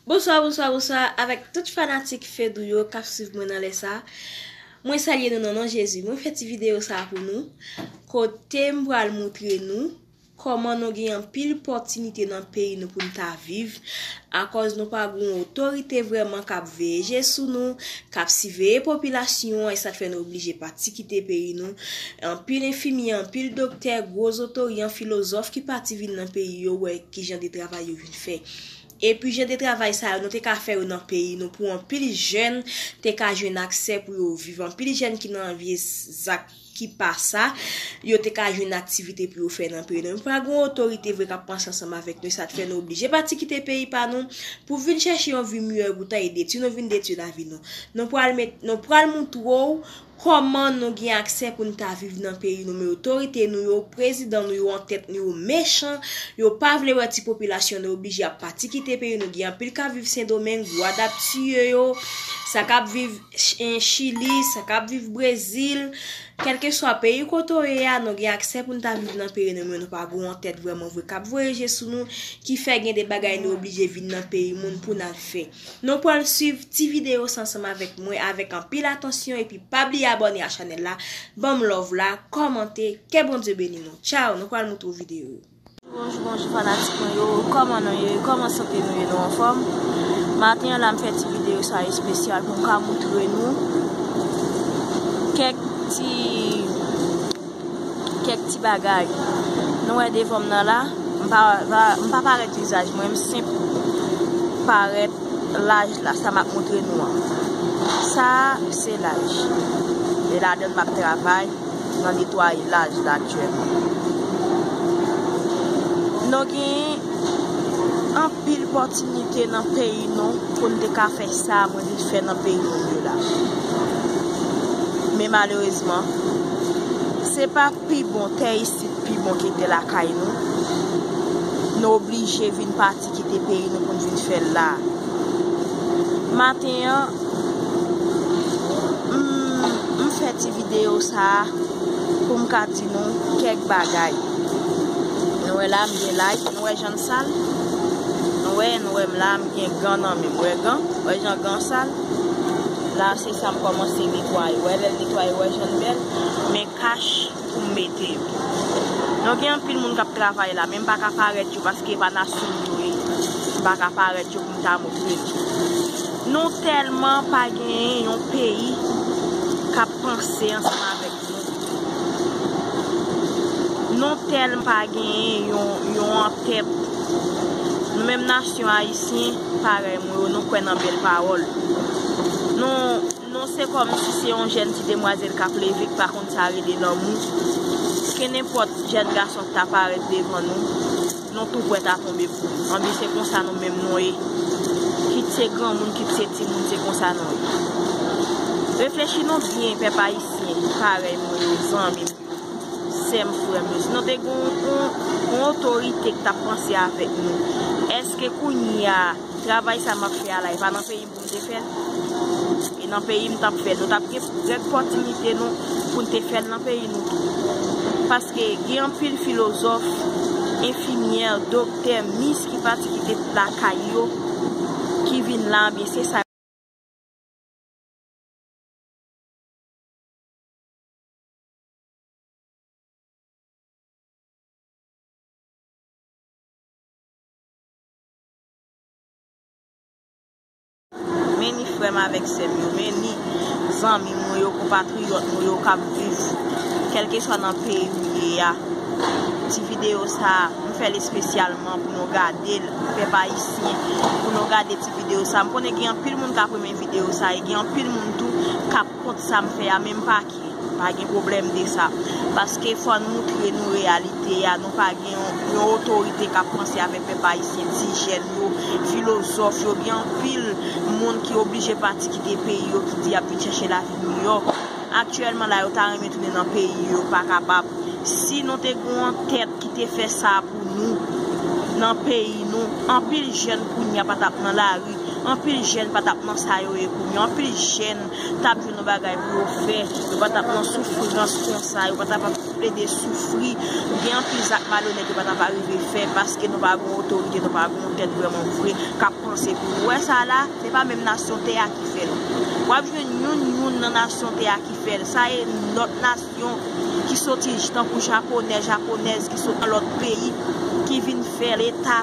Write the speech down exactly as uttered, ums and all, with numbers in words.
Bonswa, bonswa, bonswa avèk tout fanatik Fedou yo k ap swiv mwen nan lè sa. Mwen salye nou nan non Jezi. Mwen fè ti videyo sa pou nou, kote m pral moutre nou kòman nou gen anpil pòtinite nan peyi nou pou n ta viv, akòz nou pa gen yon otorite vrèman k ap veye je sou nou, k ap siveye popilasyon an, e sa t fè nou oblije pati kite peyi nou. Anpil enfimyè, anpil doktè, gwo zotoryan, filozòf ki pati vin nan peyi yo, wè kijan de travay yo vin fè. Epi jan de travay sa yo, nou te ka fè yo nan peyi nou pou anpil jèn te ka jwenn aksè pou yo viv. Anpil jèn ki nan vye zak ki pa sa, yo te ka jwenn aktivite pou yo fè nan peyi nou. Nou pa gen otorite vre k ap panse ansanm avèk nou, sa t fè nou oblije pati kite peyi pa nou pou vin chèche yon vi miyò e poutan e detwi nou vin detwi lavi nou. Nou pral met, nou pral moutre w kòman nou gen aksè pou n ta viv nan peyi nou, men otorite nou yo, prezidan nou yo, antèt nou yo mechan, yo pa vle wè ti popilasyon nou, oblije ap pati kite peyi nou, gen anpil k ap viv Sendomeng, Gwadap tiye yo, sa k ap viv Ch-, en, Chili, sa k ap viv Brezil, kèlkeswa peyi kote w ye a, nou gen aksè pou n ta viv nan peyi nou, men nou pa gen yon antèt vrèman vre k ap voye je sou nou, ki fè gen de bagay nou oblije vin nan peyi moun pou n al fè. Nou pral swiv ti videyo sa ansanm avèk mwen avèk anpil atansyon, epi pa bliye abòne a chanèl la, ban m love la, kòmante, ke Bondye beni nou. Tchaw, nou pral moutre w videyo yo. Bonjou, bonjou fanatik mwen yo, kòman nou ye? Kòman sante nou ye? Nou anfòm? Maten an la m fè ti videyo sa espesyal pou m ka moutre nou kèk ti kèk ti bagay. Nou wè devan m nan la, m pa, pa, m pa parèt vizaj mwen, m senp parèt laj la, sa m ap montre nou an. Sa a, se laj. E ladan m ap travay nan netwaye laj la aktyèlman. Nou gen anpil pòtinite nan peyi nou pou n te ka fè sa mwen vin fè nan peyi nou yo la. Men malerezman, se pa pi bon, tè isit pi bon ke tè lakay nou. Nou oblije vin pati kite peyi nou pou n vin fè l la. Maten an, m, m fè ti videyo sa a pou m ka di nou kèk bagay. Nou wè la, m gen laj, nou wè jan l sal? Nou wè, nou wè m la, m gen gan nan men m. Wè gan? Wè jan gan sal? La, se sa m kòmanse netwaye. Wè lè l netwaye, wè jan l bèl? Men kach pou m mete yo. Nou gen anpil moun k ap travay la, men m pa ka parèt yo paske e pa nasyon m yo ye. M pa ka parèt yo pou m ta moutre nou. Nou tèlman pa genyen yon peyi k ap panse ansanm avèk nou. Nou tèlman pa genyen yon, yon antèt. Nou menm nasyon ayisyen, parèy mwen yo, nou kwè nan bèl pawòl. Nou, nou se kòmsi se yon jèn ti demwazèl k ap leve, k pa konn sa rele lanmou. Ke nenpòt jèn gason k ta parèt devan nou, nou tou prèt a tonbe pou li. Anben, se konsa nou menm nou ye. Kit se granmoun, kit se timoun, se konsa nou ye. Reflechi nou byen, pèp ayisyen, parèy mwen yo, zanmi m yo, sè m, frè m yo. Si nou te gen yon, yon, yon otorite ki t ap panse avèk nou, èske kounye a, travay sa m ap fè a la, e pa nan peyi m pou m te fè l? E nan peyi m t ap fè l. Nou t ap gen grèk pòtinite nou pou n te fè l nan peyi nou tou. Paske gen anpil filozòf, enfimyè, doktè, mis ki pati kite lakay yo, ki vin la, ebyen se sa. Men ni frè m avèk sè m yo, men ni zanmi mwen yo, konpatriyòt mwen yo k ap viv kèlkeswa nan peyi ou ye a. Ti videyo sa a, m fè l espesyalman pou nou gade l, pèp ayisyen, pou nou gade ti videyo sa a. M konnen gen anpil moun k ap renmen videyo sa a, e gen anpil moun tou k ap kont sa m fè a, men m pa kè, pa gen pwoblèm de sa. Paske fò n moutre nou reyalite a, nou pa gen yon, yon otorite k ap panse avèk pèp ayisyen, ti jèn yo, filozòf yo, gen anpil moun ki oblije pati kite peyi yo, ki di y ap vin chèche lavi miyò. Aktyèlman la, yo ta renmen tounen nan peyi yo, pa kapab. Si nou te gen yon tèt ki te fè sa pou nou, nan peyi nou, anpil jèn kounye a pa t ap nan lari, Anpil jèn pa t ap nan sa yo ye kounye a. Anpil jèn t ap jwenn yon bagay pou yo fè. Yo pa t ap nan soufrans konsa. Yo pa t ap plede soufri. Gen anpil zak malonèt yo pa t ap arive fè paske nou pa gen otorite, nou pa gen yon tèt vrèman vre k ap panse pou nou. Wè sa la, se pa menm nasyon tè a ki fè l. W ap jwenn youn youn nan nasyon tè a ki fè l. Sa e lòt nasyon ki soti tankou japonè, japonèz ki sot nan lòt peyi ki vin fè l. Eta